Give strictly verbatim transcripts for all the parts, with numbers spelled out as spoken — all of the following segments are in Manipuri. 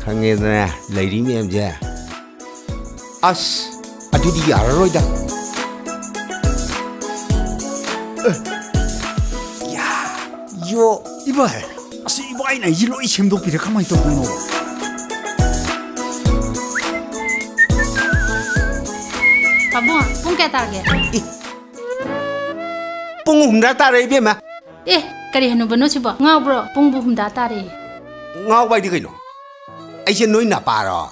ꯈꯪꯉꯦꯗꯅ ꯂꯩꯔꯤ ꯃꯌꯥꯝꯁꯦ꯫ ꯑꯁ, ꯑꯗꯨꯗꯤ ꯌꯥꯔꯔꯣꯏꯗ꯫ ꯑꯦ, ꯌꯥ, ꯌꯣ꯫ ꯏꯕꯥꯏ, ꯑꯁꯤ ꯏꯕꯥꯏꯅ ꯑꯩꯁꯤ ꯂꯣꯏ ꯁꯦꯝꯗꯣꯛꯄꯤꯔ ꯀꯃꯥꯏꯅ ꯇꯧꯗꯣꯏꯅꯣ? ꯄꯥꯕꯨꯡ, ꯄꯨꯡ ꯀꯌꯥ ꯇꯥꯔꯒꯦ? ꯏ, ꯄꯨꯡ ꯑꯍꯨꯝꯗ ꯇꯥꯔꯦ, ꯏꯕꯦꯝꯃ꯫ ꯑꯦ, ꯀꯔꯤ ꯍꯅꯨꯕꯅꯣ ꯁꯤꯕꯣ? ꯉꯥꯎꯕ꯭ꯔꯣ? ꯄꯨꯡꯕꯨ ꯍꯨꯝꯗꯥ ꯇꯥꯔꯦ꯫ ꯉꯥꯎꯕ ꯍꯥꯏꯗꯤ ꯀꯩꯅꯣ? ꯑꯩꯁꯦ ꯅꯣꯏ ꯅꯄꯥꯔꯣ?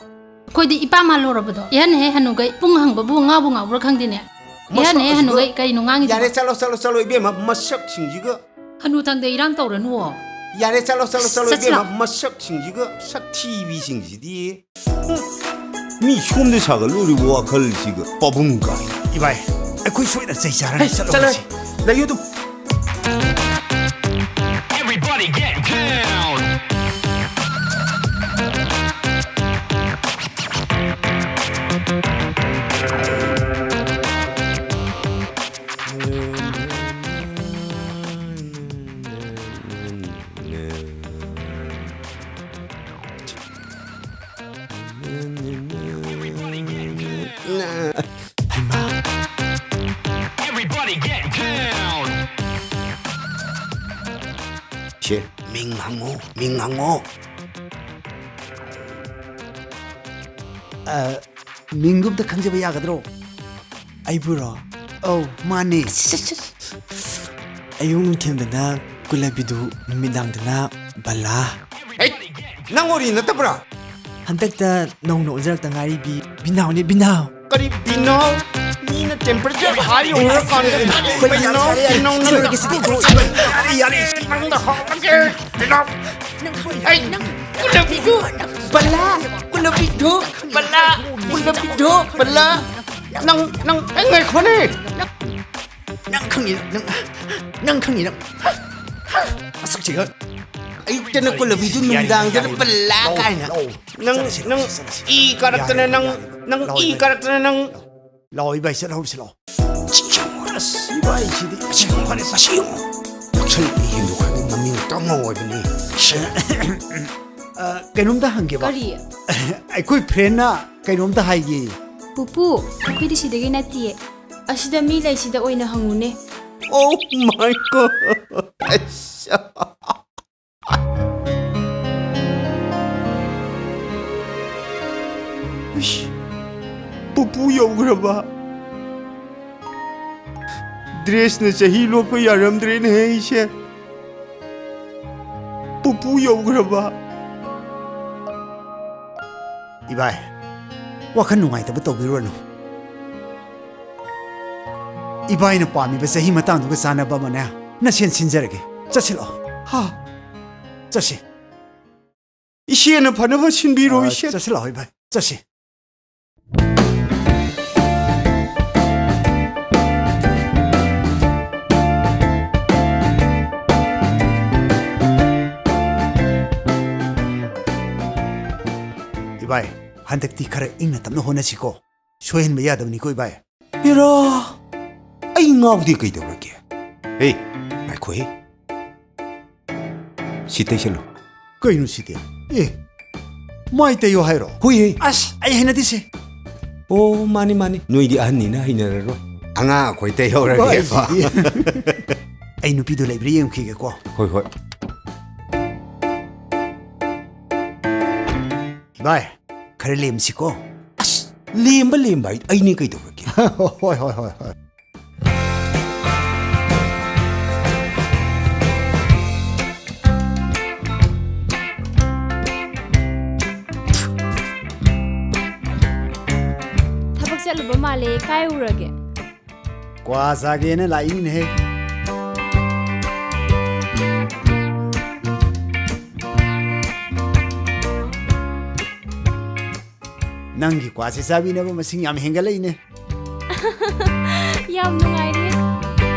ꯑꯩꯈꯣꯏꯗꯤ ꯏꯄꯥ ꯃꯥꯜꯂꯨꯔꯕꯗꯣ꯫ ꯏꯍꯟ ꯍꯦꯛ ꯍꯅꯨꯒꯩ ꯄꯨꯡ ꯍꯪꯕꯕꯨ ꯉꯥꯎꯕꯨ ꯉꯥꯎꯕ꯭ꯔꯥ ꯈꯪꯗꯦꯅꯦ꯫ ꯃꯁꯛ ꯏꯍꯟ ꯍꯦꯛ ꯑꯁꯤꯒ ꯍꯅꯨꯒꯩ ꯀꯩꯅꯣ ꯉꯥꯡꯉꯤꯗꯨꯕꯣ? ꯌꯥꯔꯦ, ꯆꯠꯂꯣ, ꯆꯠꯂꯣ, ꯆꯠꯂꯣ, ꯏꯕꯦꯝꯃ, ꯃꯁꯛꯁꯤꯡꯁꯤꯒ꯫ ꯍꯅꯨ ꯊꯪꯗ ꯏꯔꯥꯡ ꯇꯧꯔꯅꯨꯋꯣ꯫ ꯌꯥꯔꯦ, ꯆꯠꯂꯣ, ꯆꯠꯂꯣ, ꯆꯠꯂꯣ, ꯆꯠꯁꯤꯂꯥꯎ꯫ ꯏꯕꯦꯝꯃ, ꯃꯁꯛꯁꯤꯡꯁꯤꯒ, ꯁꯛꯊꯤꯕꯤꯁꯤꯡꯁꯤꯗꯤ꯫ ꯍꯨꯝ꯫ ꯃꯤ ꯁꯣꯝꯗ ꯁꯥꯒꯠꯂꯨꯔꯤꯕ ꯋꯥꯈꯜꯁꯤꯒ ꯄꯥꯕꯨꯡ ꯀꯥꯏ꯫ ꯏꯕꯥꯏ, ꯑꯩꯈꯣꯏ ꯁꯣꯏꯗꯅ ꯆꯩ ꯆꯥꯔꯅꯤ꯫ ꯍꯦ, ꯆꯠꯂꯣ, ꯆꯠꯂꯣ꯫ ꯂꯩꯌꯨ ꯑꯗꯨꯝ꯫ Everybody get down! ꯍꯩꯃꯥ꯫ Everybody get down! ꯁꯦ, ꯃꯤꯡ ꯍꯪꯉꯣ, ꯃꯤꯡ ꯍꯪꯉꯣ꯫ ꯑ, ꯃꯤꯡꯗꯨ ꯑꯝꯇ ꯈꯪꯖꯕ ꯌꯥꯒꯗ꯭ꯔꯣ? ꯑꯩꯕꯨꯔꯣ? ꯑꯧ, ꯃꯥꯅꯦ꯫ ꯑꯌꯨꯛ ꯅꯨꯡꯊꯤꯜꯗꯅ ꯀꯨꯂꯕꯤꯗꯨ, ꯅꯨꯃꯤꯗꯥꯡꯗꯅ ꯕꯂꯥ꯫ ꯍꯩꯠ! ꯅꯪ ꯑꯣꯔꯤ ꯅꯠꯇꯕ꯭ꯔꯥ? ꯍꯟꯗꯛꯇ ꯅꯧꯅ ꯑꯣꯟꯖꯔꯛꯇ ꯉꯥꯏꯔꯤꯕꯤ ꯕꯤꯅꯥꯎꯅꯦ, ꯕꯤꯅꯥꯎ꯫ ꯀꯔꯤ ꯕꯤꯅꯥꯎ? ꯃꯤꯅ temperature high ꯑꯣꯏꯔꯀꯥꯟꯗ ꯕꯤꯅꯥꯎ, ꯕꯤꯅꯥꯎ, ꯅꯪ ꯌꯥꯔꯦ, ꯌꯥꯔꯦ, ꯅꯪ ꯌꯥꯔꯦ, ꯌꯥꯔꯦ꯫ ꯅꯪꯗ ꯍꯥꯎꯔꯒꯦ꯫ ꯕꯤꯅꯥꯎ꯫ ꯑꯩ ꯀꯨꯂꯕꯤꯗꯨ, ꯕꯂꯥ, ꯀꯨꯂꯕꯤꯗꯨ, ꯕꯂꯥ, ꯀꯨꯂꯕꯤꯗꯨ, ꯕꯂꯥ꯫ ꯅꯪ, ꯅꯪ, ꯑꯩ ꯉꯥꯏꯈꯣꯅꯦ꯫ ꯅꯪ ꯈꯪꯉꯤ, ꯅꯪ, ꯅꯪ ꯈꯪꯉꯤ, ꯅꯪ꯫ ꯃꯁꯛꯁꯤꯒ꯫ ꯑꯌꯨꯛꯇꯅ ꯀꯨꯂꯕꯤꯗꯨ, ꯅꯨꯃꯤꯗꯥꯡꯗꯅ ꯄꯜꯂꯥ ꯀꯥꯏꯅ꯫ ꯅꯪ, ꯆꯠꯂꯁꯤ, ꯅꯪ ꯆꯠꯂꯁꯤ, ꯆꯠꯂꯁꯤ꯫ ꯏ ꯀꯥꯔꯛꯇꯅ ꯌꯥꯔꯦ, ꯅꯪ, ꯌꯥꯔꯦ, ꯅꯪ ꯂꯥꯛꯑꯣ, ꯏ ꯏꯕꯥꯏ꯫ ꯀꯥꯔꯛꯇꯅ ꯅꯪ꯫ ꯂꯥꯛꯑꯣ, ꯏꯕꯥꯏ, ꯆꯠꯍꯧꯔꯁꯤ, ꯂꯥꯛꯑꯣ꯫ ꯑꯁ, ꯏꯕꯥꯏꯁꯤꯗꯤ꯫ ꯑꯁ, ꯐꯔꯦ, ꯑꯁ, ꯌꯦꯡꯉꯣ꯫ ꯅꯛꯁꯜꯂꯛꯑꯦ, ꯍꯦꯟꯗꯣꯛꯈ꯭ꯔꯗꯤ ꯃꯃꯤꯡ ꯇꯝꯃꯣ ꯍꯥꯏꯕꯅꯤ꯫ ꯑ, ꯀꯩꯅꯣꯝꯇ ꯍꯪꯒꯦꯕ꯫ ꯀꯔꯤ? ꯑꯩꯈꯣꯏ friendꯅ ꯀꯩꯅꯣꯝꯇ ꯍꯥꯏꯒꯦ꯫ ꯄꯨꯄꯨ, ꯑꯩꯈꯣꯏꯗꯤ ꯁꯤꯗꯒꯤ ꯅꯠꯇꯤꯌꯦ꯫ ꯑꯁꯤꯗ ꯃꯤ ꯂꯩꯁꯤꯗ ꯑꯣꯏꯅ ꯍꯪꯉꯨꯅꯦ꯫ Oh my God! ꯑꯁ꯫ ꯏꯁ, ꯄꯨꯄꯨ ꯌꯧꯈ꯭ꯔꯕ? Dressꯅ ꯆꯍꯤ ꯂꯣꯛꯄ ꯌꯥꯔꯝꯗ꯭ꯔꯦꯅꯦꯍꯦ ꯑꯩꯁꯦ꯫ ꯄꯨꯄꯨ ꯌꯧꯈ꯭ꯔꯕ? ꯏꯕꯥꯏ, ꯋꯥꯈꯜ ꯅꯨꯡꯉꯥꯏꯇꯕ ꯇꯧꯕꯤꯔꯨꯔꯅꯨ꯫ ꯏꯕꯥꯏꯅ ꯄꯥꯝꯃꯤꯕ ꯆꯍꯤ ꯃꯇꯥꯡꯗꯨꯒ ꯆꯥꯟꯅꯕ ꯑꯃꯅꯦ, ꯅꯁꯦꯟ ꯁꯤꯟꯖꯔꯒꯦ꯫ ꯆꯠꯁꯤꯜꯂꯛꯑꯣ꯫ ꯍꯥ? ꯆꯠꯁꯤ꯫ ꯏꯆꯦꯅ ꯐꯅꯕ ꯁꯤꯟꯕꯤꯔꯣ, ꯑ, ꯏꯆꯦ꯫ ꯆꯠꯁꯤꯜꯂꯛꯑꯣ, ꯏꯕꯥꯏ꯫ ꯆꯠꯁꯤ꯫ ꯏꯕꯥꯏ, ꯍꯟꯗꯛꯇꯤ ꯈꯔ ꯏꯪꯅ ꯇꯞꯅ ꯍꯣꯠꯅꯁꯤꯀꯣ꯫ ꯁꯣꯏꯍꯟꯕ ꯌꯥꯗꯕꯅꯤꯀꯣ, ꯏꯕꯥꯏ꯫ ꯍꯦꯔꯥ! ꯑꯩ ꯉꯥꯎꯗꯦ ꯀꯩꯗꯧꯔꯒꯦ? ꯍꯦ, ꯉꯥꯏꯈꯣꯍꯦ꯫ ꯁꯤ ꯇꯩꯁꯜꯂꯨ꯫ ꯀꯩꯅꯣ ꯁꯤꯗꯤ? ꯑꯦ, ꯃꯥꯏ ꯇꯩꯌꯣ ꯍꯥꯏꯔꯣ? ꯍꯣꯏꯍꯦ꯫ ꯑꯁ, ꯑꯩ ꯍꯩꯅꯗꯦꯁꯦ꯫ ꯑꯣ, ꯃꯥꯅꯤ, ꯃꯥꯅꯤ꯫ ꯅꯣꯏꯗꯤ ꯑꯍꯟꯅꯤꯅ ꯍꯩꯅꯔꯔꯣꯏ꯫ ꯑꯉꯥꯡ ꯑꯩꯈꯣꯏ ꯇꯩꯍꯧꯔꯒꯦꯕ꯫ ꯍꯣꯏ, ꯁꯤꯗꯤ꯫ ꯑꯩ ꯅꯨꯄꯤꯗꯣ ꯂꯩꯕ꯭ꯔꯥ ꯌꯦꯡꯈꯤꯒꯦꯀꯣ꯫ ꯍꯣꯏ, ꯍꯣꯏ꯫ ꯏꯕꯥꯏ, ꯈꯔ ꯂꯦꯝꯁꯤꯀꯣ꯫ ꯑꯁ, ꯂꯦꯝꯕ ꯂꯦꯝꯕ ꯍꯥꯏ, ꯑꯩꯅꯦ ꯀꯩꯗꯧꯔꯒꯦ? ꯍꯣꯏ, ꯍꯣꯏ, ꯍꯣꯏ, ꯍꯣꯏ꯫ ꯊꯕꯛ ꯆꯠꯂꯨꯕ ꯃꯥꯜꯂꯦ, ꯀꯥꯏ ꯎꯔꯒꯦ? ꯀ꯭ꯋꯥ ꯆꯥꯒꯦꯅ ꯂꯥꯛꯏꯅꯦꯍꯦ꯫ ꯅꯪꯒꯤ ꯀ꯭ꯋꯥꯁꯦ ꯆꯥꯕꯤꯅꯕ ꯃꯁꯤꯡ ꯌꯥꯝ ꯍꯦꯟꯒꯠꯂꯛꯏꯅꯦ꯫ ꯌꯥꯝ ꯅꯨꯡꯉꯥꯏꯔꯦ꯫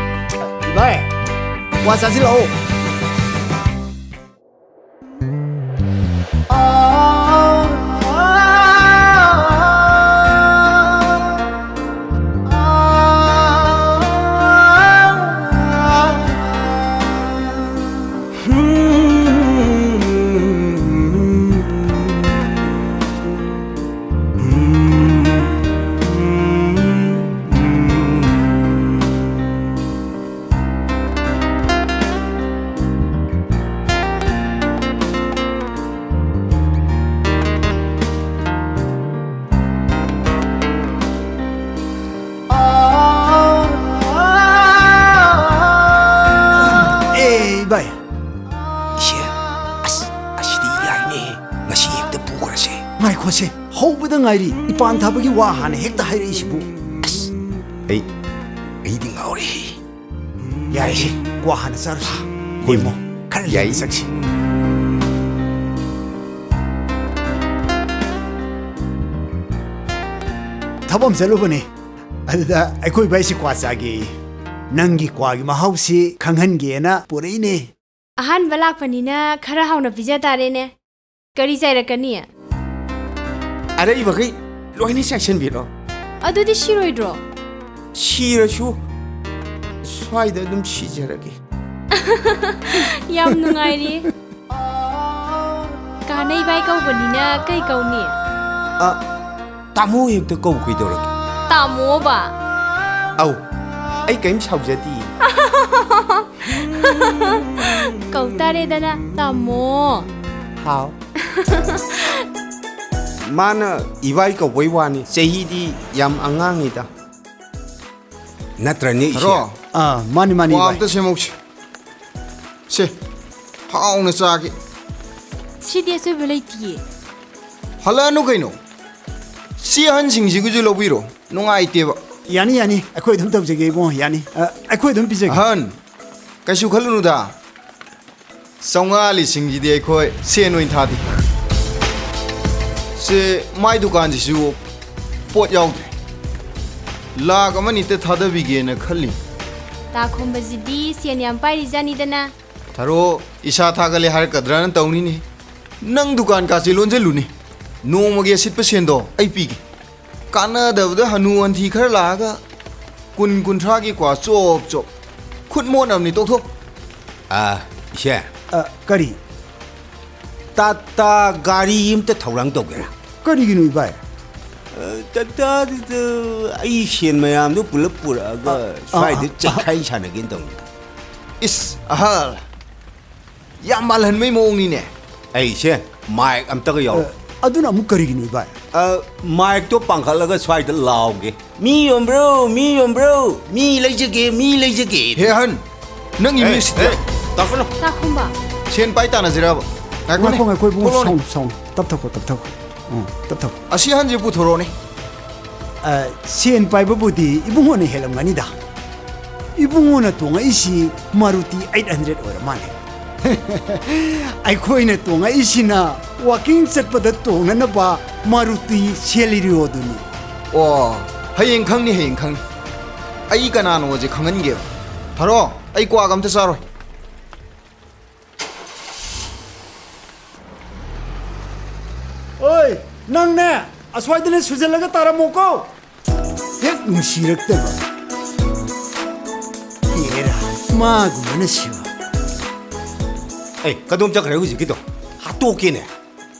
ꯏꯕꯥꯏ, ꯀ꯭ꯋꯥ ꯆꯥꯁꯤꯜꯂꯛꯑꯣ꯫ ꯃꯁꯦ ꯍꯧꯕꯗ ꯉꯥꯏꯔꯤ, ꯏꯄꯥꯟ ꯊꯥꯕꯒꯤ ꯋꯥ ꯍꯥꯟꯅ ꯍꯦꯛꯇ ꯍꯥꯏꯔꯛꯏꯁꯤꯕꯨ꯫ ꯑꯁ, ꯑꯩ, ꯑꯩꯗꯤ ꯉꯥꯎꯔꯦ꯫ ꯌꯥꯔꯦꯁꯦ, ꯀ꯭ꯋꯥ ꯍꯥꯟꯅ ꯆꯥꯔꯨꯁꯤ꯫ ꯍꯣꯏꯅꯦ꯫ ꯏꯃꯣ, ꯈꯔ ꯌꯥꯏ꯫ ꯂꯦꯝꯅ ꯆꯠꯁꯤ꯫ ꯊꯕꯛ ꯑꯃ ꯆꯠꯂꯨꯕꯅꯦ, ꯑꯗꯨꯗ ꯑꯩꯈꯣꯏ ꯏꯕꯥꯏꯁꯤ ꯀ꯭ꯋꯥ ꯆꯥꯒꯦ꯫ ꯅꯪꯒꯤ ꯀ꯭ꯋꯥꯒꯤ ꯃꯍꯥꯎꯁꯤ ꯈꯪꯍꯟꯒꯦꯅ ꯄꯨꯔꯛꯏꯅꯦ꯫ ꯑꯍꯥꯟꯕ ꯂꯥꯛꯄꯅꯤꯅ ꯈꯔ ꯍꯥꯎꯅ ꯄꯤꯖ ꯇꯥꯔꯦꯅꯦ꯫ ꯀꯔꯤ ꯆꯥꯏꯔꯛꯀꯅꯤ? ꯑꯔꯩꯕꯈꯩ ꯂꯣꯏꯅ ꯆꯥꯏꯁꯟꯕꯤꯔꯣ꯫ ꯑꯗꯨꯗꯤ ꯁꯤꯔꯣꯏꯗ꯭ꯔꯣ? ꯁꯤꯔꯁꯨ ꯁ꯭ꯋꯥꯏꯗ ꯑꯗꯨꯝ ꯁꯤꯖꯔꯒꯦ꯫ ꯌꯥꯝ ꯅꯨꯡꯉꯥꯏꯔꯤ꯫ ꯀꯥꯟꯅꯩ ꯚꯥꯏ ꯀꯧꯕꯅꯤꯅ ꯀꯩ ꯀꯧꯅꯤ? ꯑ, ꯇꯥꯃꯣ ꯍꯦꯛꯇ ꯀꯧ ꯀꯩꯗꯧꯔꯒꯦ? ꯇꯥꯃꯣꯕ? ꯑꯧ, ꯑꯩ ꯀꯔꯤꯝ ꯁꯥꯎꯖꯗꯤꯌꯦ꯫ ꯀꯧ ꯇꯥꯔꯦꯗꯅ, ꯇꯥꯃꯣ꯫ ꯍꯥꯎ꯫ ꯃꯥꯅ ꯏꯕꯥꯏ ꯀꯧꯕꯩ ꯋꯥꯅꯤ, ꯆꯍꯤꯗꯤ ꯌꯥꯝ ꯑꯉꯥꯡꯉꯤꯗ꯫ ꯅꯠꯇ꯭ꯔꯅꯦ, ꯏꯆꯦ? ꯍꯔꯣ꯫ ꯑꯥ, ꯃꯥꯅꯤ, ꯃꯥꯅꯤ, ꯀ꯭ꯋꯥ ꯏꯕꯥꯏ꯫ ꯑꯝꯇ ꯁꯦꯝꯍꯧꯁꯤ꯫ ꯁꯦ, ꯍꯥꯎꯅ ꯆꯥꯒꯦ꯫ ꯁꯤꯗꯤ ꯑꯆꯣꯏꯕ ꯂꯩꯇꯤꯌꯦ꯫ ꯍꯜꯂꯛꯑꯅꯨ ꯀꯩꯅꯣ꯫ ꯁꯤ ꯑꯍꯟꯁꯤꯡꯁꯤꯒꯤꯁꯨ ꯂꯧꯕꯤꯔꯣ꯫ ꯅꯨꯡꯉꯥꯏꯇꯦꯕ꯫ ꯌꯥꯅꯤ, ꯌꯥꯅꯤ꯫ ꯑꯩꯈꯣꯏ ꯑꯗꯨꯝ ꯇꯧꯖꯒꯦ, ꯏꯕꯨꯡꯉꯣ꯫ ꯌꯥꯅꯤ꯫ ꯑ, ꯑꯩꯈꯣꯏ ꯑꯗꯨꯝ ꯄꯤꯖꯒꯦ꯫ ꯑꯍꯟ, ꯀꯩꯁꯨ ꯈꯜꯂꯨꯅꯨꯗ꯫ ꯆꯥꯝꯃꯉꯥ ꯂꯤꯁꯤꯡꯁꯤꯗꯤ ꯑꯩꯈꯣꯏ ꯁꯦꯟ ꯑꯣꯏꯅ ꯊꯥꯗꯦ꯫ ꯁꯦ, ꯃꯥꯏ ꯗꯨꯀꯥꯟꯁꯤꯁꯨ ꯄꯣꯠ ꯌꯥꯎꯗ꯭ꯔꯦ꯫ ꯂꯥꯛ ꯑꯃ ꯑꯅꯤꯇ ꯊꯥꯗꯕꯤꯒꯦꯅ ꯈꯜꯂꯤ꯫ ꯇꯥ ꯈꯣꯝꯕꯁꯤꯗꯤ ꯁꯦꯟ ꯌꯥꯝ ꯄꯥꯏꯔꯤꯖꯥꯠꯅꯤꯗꯅ꯫ ꯊꯥꯔꯣ, ꯏꯁꯥ ꯊꯥꯒꯠꯂꯦ ꯍꯥꯏꯔꯛꯀꯗ꯭ꯔꯅ ꯇꯧꯅꯤꯅꯦ꯫ ꯅꯪ ꯗꯨꯀꯥꯟ ꯀꯥꯁꯦ ꯂꯣꯟꯁꯤꯜꯂꯨꯅꯦ꯫ ꯅꯣꯡꯃꯒꯤ ꯑꯁꯤꯠꯄ ꯁꯦꯟꯗꯣ ꯑꯩ ꯄꯤꯒꯦ꯫ ꯀꯥꯟꯅꯗꯕꯗ ꯍꯅꯨ ꯍꯟꯊꯤ ꯈꯔ ꯂꯥꯛꯑꯒ ꯀꯨꯟ ꯀꯨꯟꯊ꯭ꯔꯥꯒꯤ ꯀ꯭ꯋꯥ ꯆꯣꯞ ꯆꯣꯞ꯫ ꯈꯨꯠ ꯃꯣꯠꯅꯕꯅꯤ, ꯇꯣꯛꯊꯣꯛ꯫ ꯑ, ꯏꯆꯦ꯫ ꯑ, ꯀꯔꯤ? ꯇꯥꯇꯥ ꯒꯥꯔꯤ ꯑꯝꯇ ꯊꯧꯔꯥꯡ ꯇꯧꯒꯦꯔꯥ? ꯀꯔꯤꯒꯤꯅꯣ, ꯏꯕꯥꯏ? ꯑ, ꯇꯥꯇꯥꯗꯨꯗ ꯑꯩ ꯁꯦꯟ ꯃꯌꯥꯝꯗꯨ ꯄꯨꯂꯞ ꯄꯨꯔꯛꯑꯒ ꯑ, ꯑ, ꯁ꯭ꯋꯥꯏꯗ ꯑ, ꯑ꯫ ꯆꯩꯈꯥꯏ ꯁꯥꯟꯅꯒꯦꯅ ꯇꯧꯅꯤ꯫ ꯏꯁ, ꯑꯍꯜ꯫ ꯌꯥꯝ ꯃꯥꯜꯍꯟꯕꯩ ꯃꯑꯣꯡꯅꯤꯅꯦ꯫ ꯑꯩꯁꯦ ꯃꯥꯏꯛ ꯑꯝꯇꯒ ꯌꯥꯎ-, ꯑ, ꯑꯗꯨꯅ ꯑꯃꯨꯛ ꯀꯔꯤꯒꯤꯅꯣ, ꯏꯕꯥꯏ? ꯑ, ꯃꯥꯏꯛꯇꯣ ꯄꯥꯡꯈꯠꯂꯒ ꯁ꯭ꯋꯥꯏꯗ ꯂꯥꯎꯒꯦ, "ꯃꯤ ꯌꯣꯟꯕ꯭ꯔꯣ? ꯃꯤ ꯌꯣꯟꯕ꯭ꯔꯣ? ꯃꯤ ꯂꯩꯖꯒꯦ, ꯃꯤ ꯂꯩꯖꯒꯦ"꯫ ꯍꯦ ꯑꯍꯟ, ꯅꯪꯒꯤ ꯑꯦ, ꯃꯤꯁꯤꯗꯤ꯫ ꯑꯦ, ꯇꯥꯈꯠꯂꯣ꯫ ꯇꯥꯈꯨꯝꯕ꯫ ꯁꯦꯟ ꯄꯥꯏ ꯇꯥꯅꯁꯤꯔꯕ? ꯉꯥꯏꯈꯣꯅꯦ꯫ ꯉꯥꯏꯈꯣ, ꯉꯥꯏꯈꯣ, ꯏꯕꯨꯡꯉꯣ, ꯊꯣꯛꯂꯛꯑꯣꯅꯦ꯫ ꯁꯥꯎꯅꯨ, ꯁꯥꯎꯅꯨ꯫ ꯇꯞ ꯊꯧꯈꯣ, ꯇꯞ ꯊꯧꯈꯣ꯫ ꯎꯝ, ꯇꯞ ꯇꯞ꯫ ꯑꯁꯤ ꯑꯍꯟꯁꯦ ꯄꯨꯊꯣꯔꯛꯑꯣꯅꯦ꯫ ꯑ, ꯁꯦꯟ ꯄꯥꯏꯕꯕꯨꯗꯤ ꯏꯕꯨꯡꯉꯣꯅ ꯍꯦꯜꯂꯝꯒꯅꯤꯗ꯫ ꯏꯕꯨꯡꯉꯣꯅ ꯇꯣꯡꯉꯛꯏꯁꯤ ꯃꯥꯔꯨꯇꯤ ꯑꯩꯠ ꯍꯟꯗ꯭ꯔꯦꯠ ꯑꯣꯏꯔ ꯃꯥꯜꯂꯦ꯫ ꯑꯩꯈꯣꯏꯅ ꯇꯣꯡꯉꯛꯏꯁꯤꯅ ꯋꯥꯀꯤꯡ ꯆꯠꯄꯗ ꯇꯣꯡꯅꯅꯕ ꯃꯥꯔꯨꯇꯤ ꯁꯦꯂꯤꯔꯤꯑꯣꯗꯨꯅꯤ꯫ ꯑꯣ, ꯍꯌꯦꯡ ꯈꯪꯅꯤ, ꯍꯌꯦꯡ ꯈꯪꯅꯤ꯫ ꯑꯩ ꯀꯅꯥꯅꯣꯁꯦ ꯈꯪꯍꯟꯒꯦꯕ꯫ ꯊꯥꯔꯣ, ꯑꯩ ꯀ꯭ꯋꯥꯒ ꯑꯝꯇ ꯆꯥꯔꯣꯏ꯫ ꯑꯣꯏ, ꯅꯪꯅꯦ, ꯑꯁ꯭ꯋꯥꯏꯗꯅꯦ ꯁꯨꯖꯜꯂꯒ ꯇꯥꯔꯝꯃꯣꯀꯣ꯫ ꯍꯦꯛ ꯅꯨꯡꯁꯤꯔꯛꯇꯕ꯫ ꯑꯦꯔꯥ, ꯃꯥꯒꯨꯝꯕꯅ ꯁꯤꯕ꯫ ꯑꯦ, ꯀꯗꯣꯝ ꯆꯠꯈ꯭ꯔꯦ ꯍꯧꯖꯤꯛꯀꯤꯗꯣ? ꯍꯥꯠꯇꯣꯛꯀꯦꯅꯦ꯫